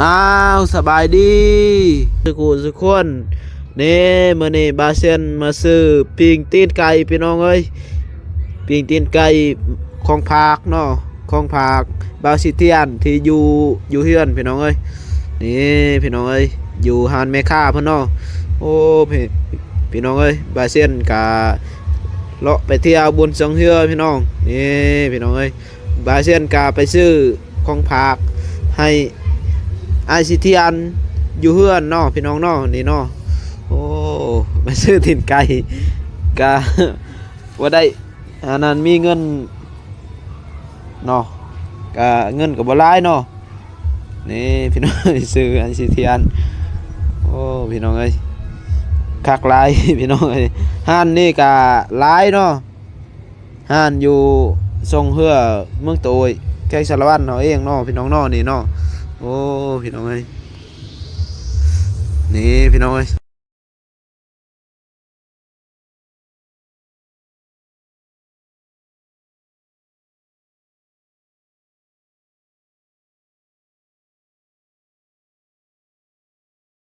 ອ້າວ ສະບາຍດີທຸກຜູ້ທຸກຄົນ. ນີ້ ມື້ນີ້ບ່າວຊຽນມາຊື້ປີ້ງຕີນໄກ່ພີ່ນ້ອງເອີຍ, ປີ້ງຕີນໄກ່ຂອງຝາກເນາະ, ຂອງຝາກບ່າວສີທຽນທີ່ຢູ່ ຢູ່ເຮືອນພີ່ນ້ອງເອີຍ. ນີ້ພີ່ນ້ອງເອີຍ ຢູ່ຮ້ານແມ່ຄ້າເພິ່ນເນາະ. ໂອ້ ພີ່ ພີ່ນ້ອງເອີຍ ບ່າວຊຽນກະເລາະໄປທ່ຽວບຸນຊ່ອງເຮືອພີ່ນ້ອງ. ນີ້ພີ່ນ້ອງເອີຍ ບ່າວຊຽນກະໄປຊື້ຂອງຝາກໃຫ້ອ້າຍສີທຽນຢູ່ເຮືອນເນາະພີ່ນ້ອງເນາະ. ນີ້ເນາະ ໂອ້ ໄປຊື້ຕີນໄກ່ ກະບໍ່ໄດ້ ອັນນັ້ນ ມີເງິນເນາະ ກະເງິນກະບໍ່ຫຼາຍເນາະ. ນີ້ພີ່ນ້ອງ ຊື້ອັນສີທຽນ. ໂອ້ ພີ່ນ້ອງເອີຍ ຄັກຫຼາຍພີ່ນ້ອງເອີຍ. ຮ້ານນີ້ກະຫຼາຍເນາະ, ຮ້ານຢູ່ຊ່ອງເຮືອເມືອງໂຕຍ ແຂວງສາລະວັນເຮົາເອງເນາະພີ່ນ້ອງເນາະ. ນີ້ເນາະ ໂອ້ ພີ່ນ້ອງເອີຍ ນີ້ພີ່ນ້ອງເອີຍ